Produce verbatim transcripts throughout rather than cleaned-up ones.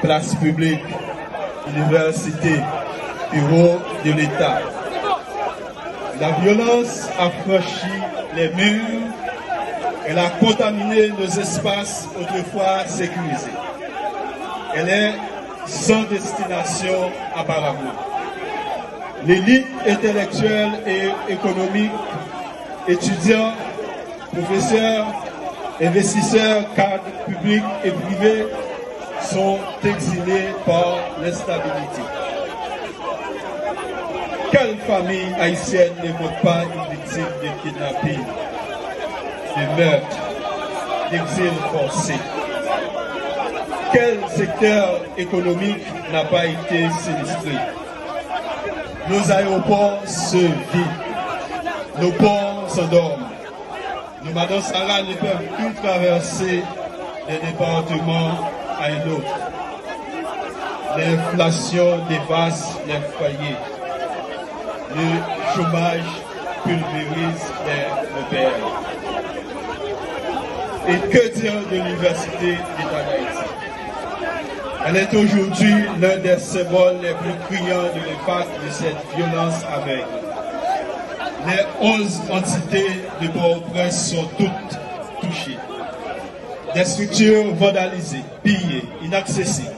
Place publique, université, bureau de l'État. La violence a franchi les murs, elle a contaminé nos espaces autrefois sécurisés. Elle est sans destination apparemment. L'élite intellectuelle et économique, étudiants, professeurs, investisseurs, cadres publics et privés sont exilés par l'instabilité. Quelle famille haïtienne ne compte pas une victime de kidnapping, de meurtre, d'exil forcé? Quel secteur économique n'a pas été sinistré? Nos aéroports se vident. Nos ports s'endorment. Nos Madame Sarah ne peuvent plus traverser d'un département à un autre. L'inflation dévaste les foyers. Le chômage pulvérise les repères. Et que dire de l'Université d'État d'Haïti? Elle est aujourd'hui l'un des symboles les plus criants de l'impact de cette violence aveugle. Les onze entités de Port-au-Prince sont toutes touchées. Des structures vandalisées, pillées, inaccessibles.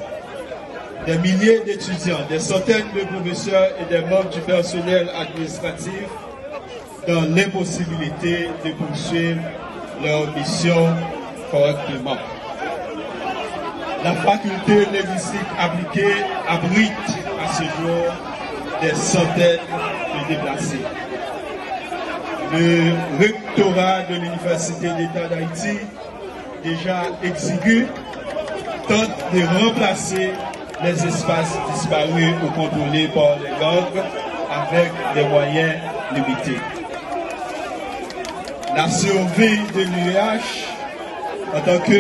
Des milliers d'étudiants, des centaines de professeurs et des membres du personnel administratif dans l'impossibilité de poursuivre leur mission correctement. La faculté linguistique appliquée abrite à ce jour des centaines de déplacés. Le rectorat de l'Université d'État d'Haïti, déjà exigu, tente de remplacer les espaces disparus ou contrôlés par les gangs avec des moyens limités. La survie de l'U E H en tant que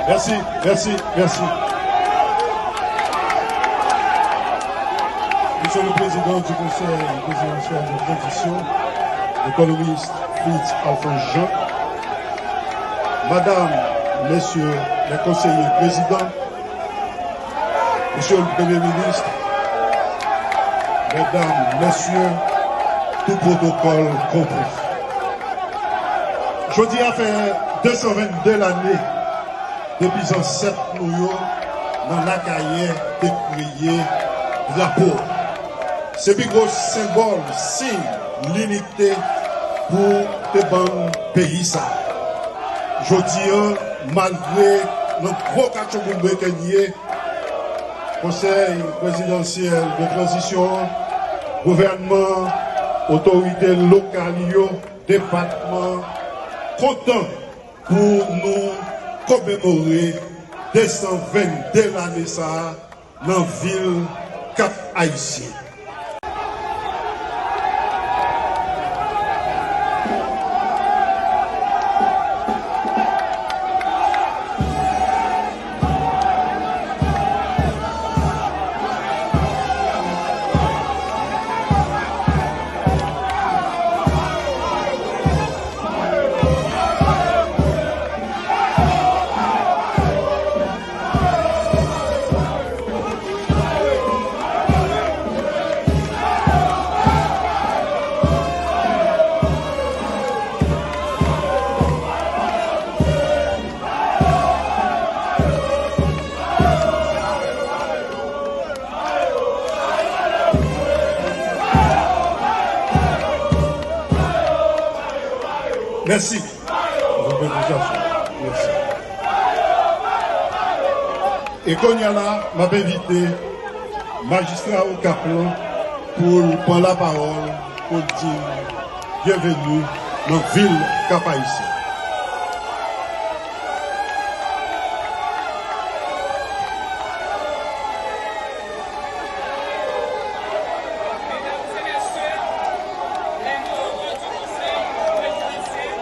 Mèsi, mèsi, mèsi. Monsieur le Président du Conseil présidentiel de transition, l'économiste Fritz Alphonse Jean, Madame, Messieurs les conseillers présidents, Monsieur le Premier ministre, Mesdames, Messieurs, tout protocole compris. Jodi a fè de san venn de lane depi zansèt nou yo nan Lakayè te kreye drapo. Se pi gwo senbòl, siy linite pou te ban peyi sa. Jodi a, malgre nan gwo katchouboumbe ke n ye, Konsèy prezidansyèl de tranzisyon an, gouvènman, otorite lokal yo, depatman, kontan pou nou komemore de san venn de lane sa a nan vil Kap Ayisyen. Mèsi. Mèsi. E kounye a la, m ap envite majistra Okap lan pou l pran lapawòl, pou l di n byenveni nan vil Kap Ayisyen. Mesdames et messieurs, les membres du Conseil présidentiel,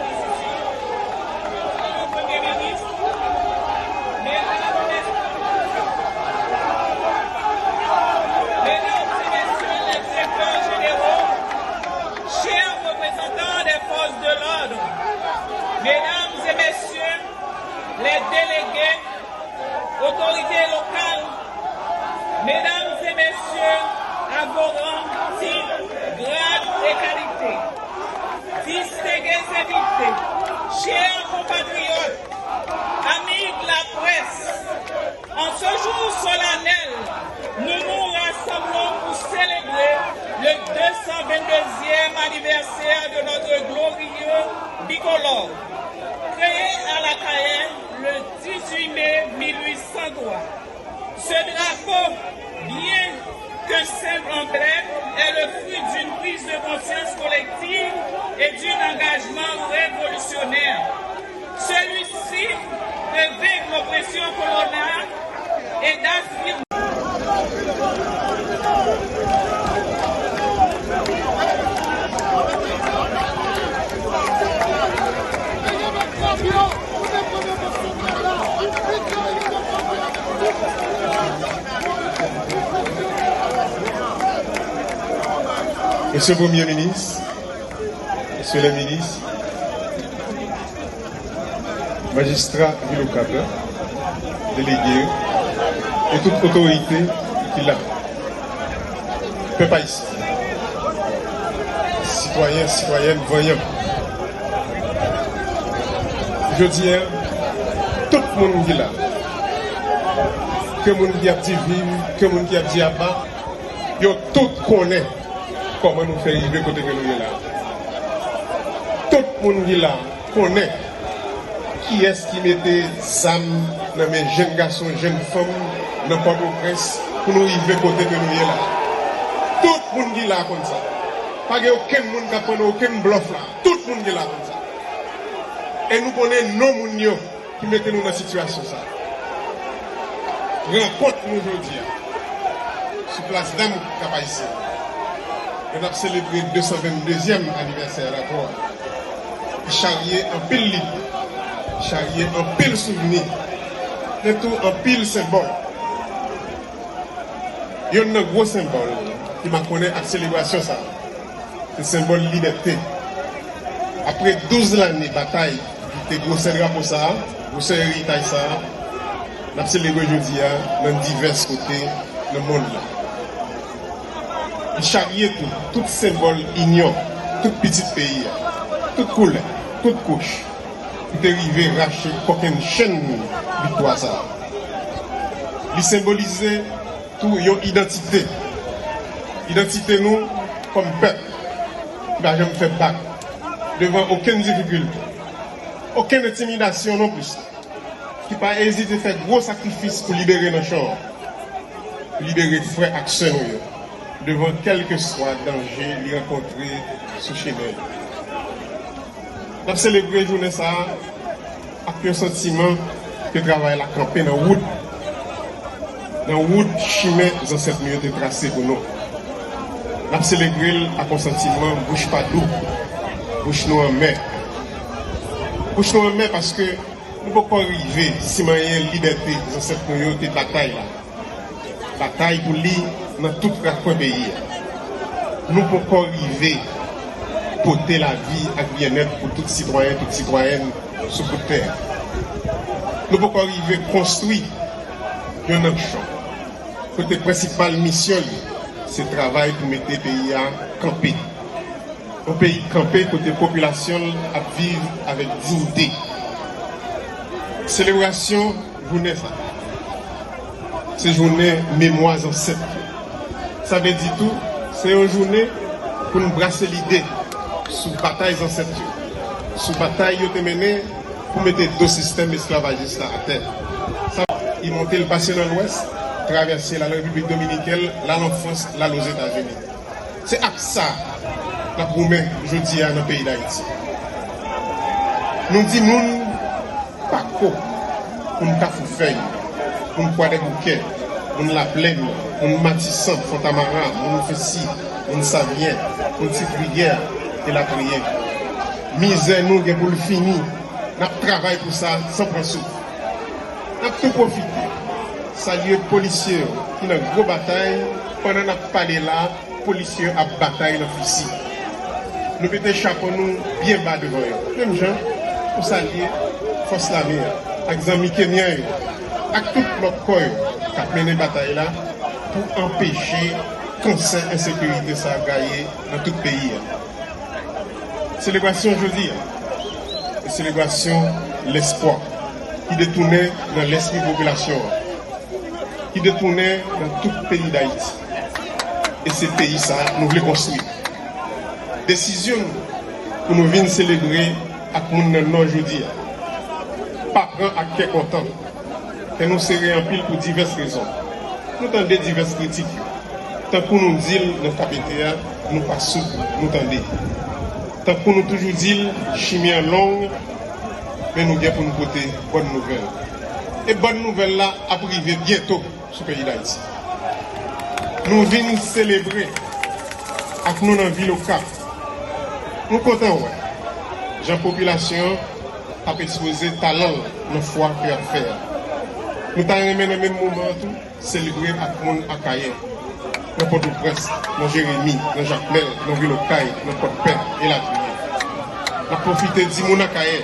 Monsieur le Premier ministre, Mesdames, Messieurs, Mesdames et Messieurs les directeurs généraux, chers représentants des forces de l'ordre, Mesdames et Messieurs les délégués, autorités locales, Mesdames et Messieurs, à vos rangs, titres, grades et qualités, distingués invités, chers compatriotes, amis de la presse, en ce jour solennel, nous nous rassemblons pour célébrer le deux cent vingt-deuxième anniversaire de notre glorieux bicolore, créé à La Cayenne le dix-huit mai mille huit cent trois. Ce drapeau, bien que simple en emblème, est le fruit d'une prise de conscience collective et d'un engagement révolutionnaire. Celui-ci de vaincre l'oppression coloniale et d'affirmer Mesye Premye Minis, Mesye lè minis, majistra vil Okap la, delege yo, e tout otorite ki la. Pèp ayisyen, sitwayen, sitwayèn vanyan. Jodi a, tout moun ki la, ke moun ki ap di viv, ke moun ki ap di aba, yo tout konnen kòman nou fè rive kote ke nou ye la. Tout moun ki la konnen kiyès ki mete zam nan men jèn gason, jèn fanm nan Pòtoprens pou nou rive kote ke nou ye la. Tout moun ki la konn sa. Pa gen okenn moun k ap pran okenn blòf la. Tout moun ki la konn sa. E nou konnen non moun yo ki mete nou nan sitiyasyon sa. Rankont nou jodi a sou plas dam Kap Ayisyen, ke n ap selebre de san venndezyèm anivèsè rapò a, ki charye anpil lide, charye anpil souvni, men tou anpil senbòl. Yonn nan gwo senbòl ki makonnen ak selebrasyon sa a, se senbòl libète. Apre douz lane batay, ki te gwosè drapo sa a, gwosè eritaj sa a, n ap selebre jodi a nan divès kote nan mond lan. Li charye tou, tout senbòl inyon, tout pitit peyi a, tout koulè, tout kouch, ki te rive rache kòkennchenn viktwa sa a. Li senbolize tou yon idantite. Idantite nou kòm pèp ki pa janm fè bak devan okenn difikilte, okenn entimidasyon non plis, ki pa ezite fè gwo sakrifis pou libere nanchon an, pou libere frè ak sè nou yo, devan kèlkeswa danje li rankontre sou chemen li. N ap selebre jounen sa a ak yon santiman ke travay la kanpe nan wout, nan wout chimen zansèt nou yo te trase pou nou. N ap selebre l ak yon santiman bouch pa dou, bouch nou anmè. Bouch nou anmè paske nou poko rive simanyen libète zansèt nou yo te batay la. Batay pou li nan tout rakwen peyi a. Nou poko rive pote lavi ak byennèt pou tout sitwayen, tout sitwayèn sou bout tè a. Nou poko rive konstwi yon nanchon kote prensipal misyon li se travay pou mete peyi a kanpe. Yon peyi kanpe kote popilasyon l ap viv avèk diyite. Selebrasyon jounen sa, se jounen memwa zansèt yo. Sa vle di tou, se yon jounen pou n brase lide sou batay zansèt yo, sou batay yo te mennen pou mete do sistèm esklavajis la atè. Sa, li monte, l pase nan Lwès, travèse l al Repiblik Dominikèn, l al an Frans, l al Ozetazini. Se ak sa n ap goumen jodi a nan peyi Dayiti. Nou di moun Pako, moun Kafou Fèy, moun Kwadèboukè, moun Laplèn, moun Matisan, Fontamara, moun Fesi, moun Savyen, moun Ti Triyè, elatriye. Mizè nou gen pou l fini. N ap travay pou sa san pran souf. N ap tou pwofite salye polisye yo ki nan gwo batay pandan n ap pale la, polisye yo ap batay nan Fisi. Nou mete chapo nou byen ba devan yo. Menm jan, pou salye fòs lame a, ak zanmi kenyan yo, ak tout lòt kò yo k ap mennen batay la pou anpeche kansè ensekirite sa a gaye nan tout peyi a. Selebrasyon jodi a, se selebrasyon lespwa ki detounen nan lespri popilasyon an, ki detounen nan tout peyi Dayiti. E se peyi sa a nou vle konstwi. Desizyon nou pou nou vin selebre ak moun nan Nò jodi a pa pran ak kè kontan. Kè nou sere anpil pou divès rezon. Nou tande divès kritik yo. Tankou nou di l nan K B T a, nou pa soud, nou tande. Tankou nou toujou di l, chimen an long, men nou gen pou nou pote bòn nouvèl. E bòn nouvèl la ap rive byento sou peyi Dayiti. Nou vin selebre ak nou nan vil Okap. Nou kontan wè jan popilasyon an ap ekspoze talan l nan fwa ke y ap fè a. Nou ta renmen nan menm moman an tou selebre ak moun Akayè, nan Pòtoprens, nan Jeremi, nan Jakmèl, nan vil Okay, nan Pòdpè, elatriye. N ap pwofite di moun Akayè,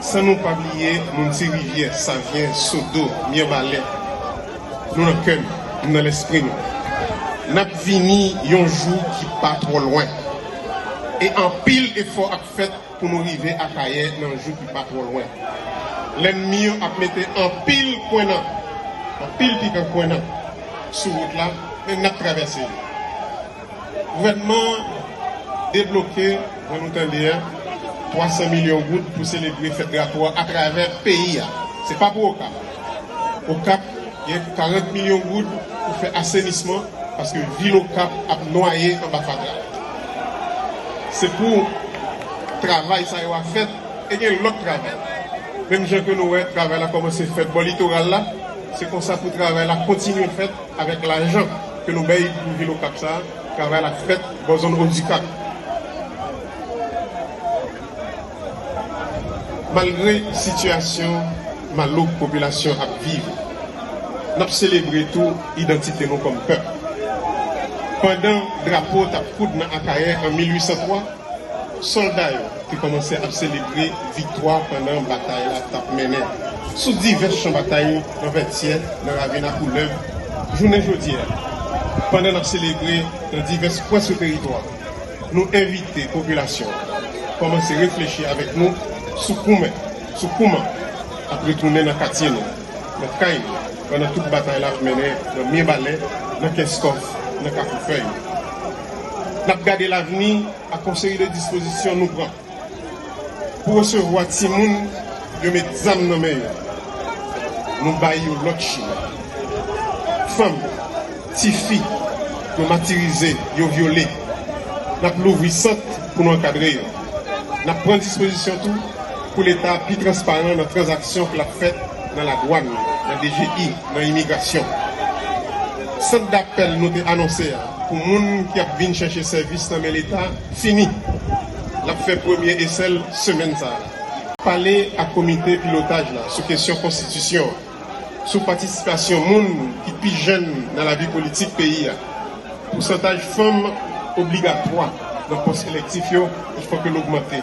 san nou pa bliye moun Ti Rivyè, Savyen, Sodo, Myenbalè, nou nan kè nou, nou nan lespri nou. N ap vini yon jou ki pa twò lwen. E anpil efò ap fèt pou nou rive Akayè nan jou ki pa twò lwen. Lènmi yo ap mete anpil kwennan, anpil pikan kwennan sou wout la, men n ap travèse yo. Gouvènman an debloke, jan nou tande a, twa san milyon goud pou selebre fèt drapo a atravè peyi a. Se pa pou Okap. Okap, gen karant milyon goud pou fè asenisman, paske vil Okap ap nwaye anba fatra. Se pou travay sa yo a fèt, e gen lòt travay. Menm jan ke nou wè travay la kòmanse fèt bò litoral la, se konsa pou travay la kontinye fèt avèk lajan ke nou bay pou vil Okap sa a, travay la fèt bò zòn Odikap. Malgre sitiyasyon malouk popilasyon ap viv, n ap selebre tou idantite nou kòm pèp. Pandan drapo t ap koud nan Akayè an mil uit san twa, sòlda yo te kòmanse ap selebre viktwa pandan batay la t ap mennen sou divès chan batay nan Vètyè, nan Ravin a Koulèv, jounen jodi a. Pandan n ap selebre nan divès kwen sou teritwa, nou envite popilasyon an kòmanse reflechi avèk nou sou koumen, sou kouman n ap retounen nan katye nou, nan kay nou, pandan tout batay la ap mennen nan Myenbalè, nan Kenskòf, nan Kafou Fèy. N ap gade lavni ak yon seri de dispozisyon nou pran pou resevwa timoun yo met zam nan men yo. Nou bay yo lòt chimen. Fanm, tifi, yo matirize, yo vyole. N ap louvri sant pou nou ankadre yo. N ap pran dispozisyon tou pou Leta pi transparan nan tranzaksyon k ap fèt nan ladwàn, nan D G I, nan imigrasyon. Sant dapèl nou te anonse a pou moun ki ap vin chèche sèvis nan men Leta fini. L ap fè premye esè l semèn sa a. Pale ak komite pilotaj la sou kesyon konstitisyon an, sou patisipasyon moun ki pi jèn nan lavi politik peyi a. Pousantaj fanm obligatwa nan pòs elektif yo, il fò ke l ogmante.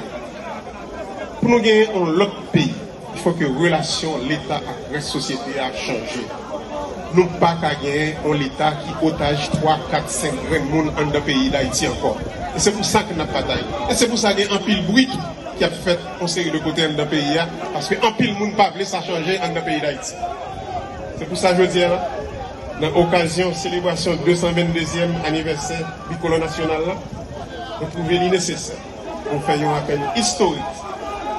Pou nou genyen yon lòt peyi, il fò ke relasyon Leta ak rès sosyete a chanje. Nou pa ka genyen yon Leta ki otaj twa, kat, senk grenn moun anndan peyi Dayiti ankò. E se pou sa ke n ap batay. E se pou sa gen anpil bri tou ki ap fèt yon seri de kote anndan peyi a, paske anpil moun pa vle sa chanje anndan peyi Dayiti. Se pou sa jodi a, nan okazyon selebrasyon de san venndezyèm anivèsè bikolò nasyonal la, nou twouve li nesesè Nou fè yon rapèl istorik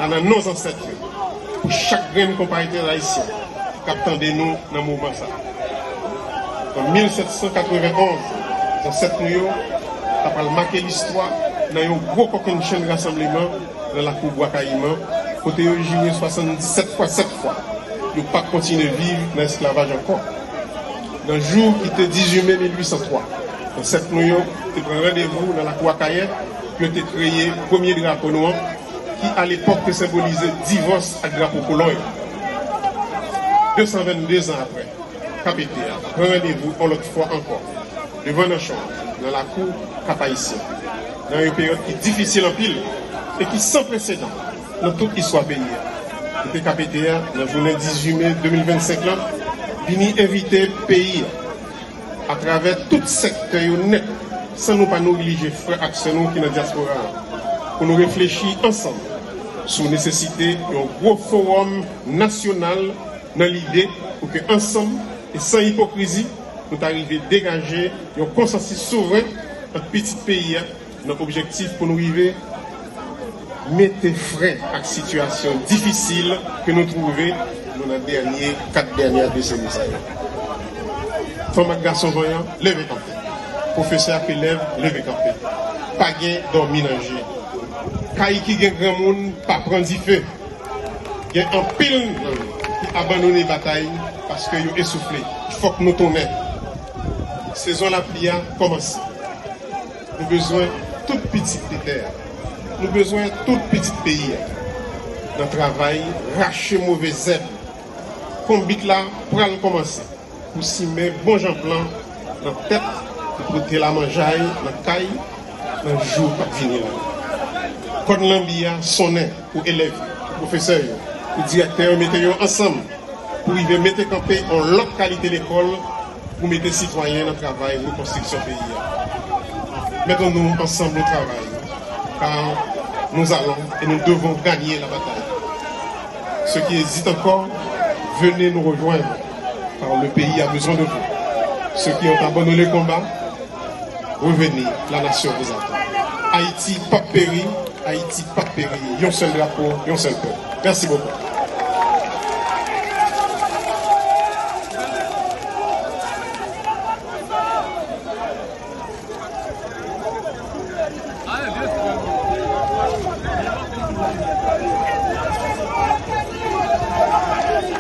la nan non zansèt yo pou chak grenn konpatriyòt ayisyen k ap tande nou nan moman sa a. An mil sèt san katrevenn onz, zansèt nou yo ta pral make listwa nan yon gwo kokennchenn rasanbleman nan lakou Bwa Kayiman, kote yo joure swasanndisèt fwa sèt fwa. Yo p ap kontinye viv nan esklavaj ankò. Nan jou ki te dizuit me mil uit san twa, zansèt nou yo te pran randevou nan lakou Akayè pou yo te kreye premye drapo nou an, ki alepòk te senbolize divòs ak drapo kolon yo. De san vennde zan apre, K P T a pran randevou yon lòt fwa ankò devan Nanchon, nan lakou Kap Ayisyen, nan yon peryòd ki difisil anpil e ki san presedan nan tout istwa peyi a. Kote K P T a, nan jounen dizuit me de mil vennsenk lan, vini envite peyi a, atravè tout sektè yo nèt, san nou pa neglije frè ak sè nou ki nan dyaspora a, pou nou reflechi ansanm sou nesesite yon gwo fowòm nasyonal, nan lide pou ke ansanm e san ipokrizi, nou ta rive degaje yon konsansis souvren ant pitit peyi a, nan objektif pou nou rive mete fren ak sitiyasyon difisil ke nou twouve nou nan dènye, kat dènye deseni sa yo. Fanm ak gason vanyan, leve kanpe. Pwofesè ak elèv, leve kanpe. Pa gen dòmi nan je. Kay ki gen granmoun pa pran dife. Gen anpil moun ki abandone batay paske yo esoufle. Fòk nou tounen. Sezon lapli a kòmanse. Nou bezwen tout pitit tè a. Nou bezwen tout pitit peyi a. Nan travay, rache move zèb. Konbit la pral kòmanse pou simen bon jan plan nan tèt, pou pote lamanjay nan kay nan jou k ap vini la. Kòn lanbi a sonnen pou elèv yo, pou pwofesè yo, pou direktè yo mete yo ansanm pou rive mete kanpe yon lòt kalite lekòl pou mete sitwayen nan travay rekonstriksyon peyi a. Mettons-nous ensemble au travail, car nous allons et nous devons gagner la bataille. Ceux qui hésitent encore, venez nous rejoindre, car le pays a besoin de vous. Ceux qui ont abandonné le combat, revenez, la nation vous attend. Ayiti p ap peri, Ayiti p ap peri, yon sèl drapo, yon sèl pèp. Mèsi bokou.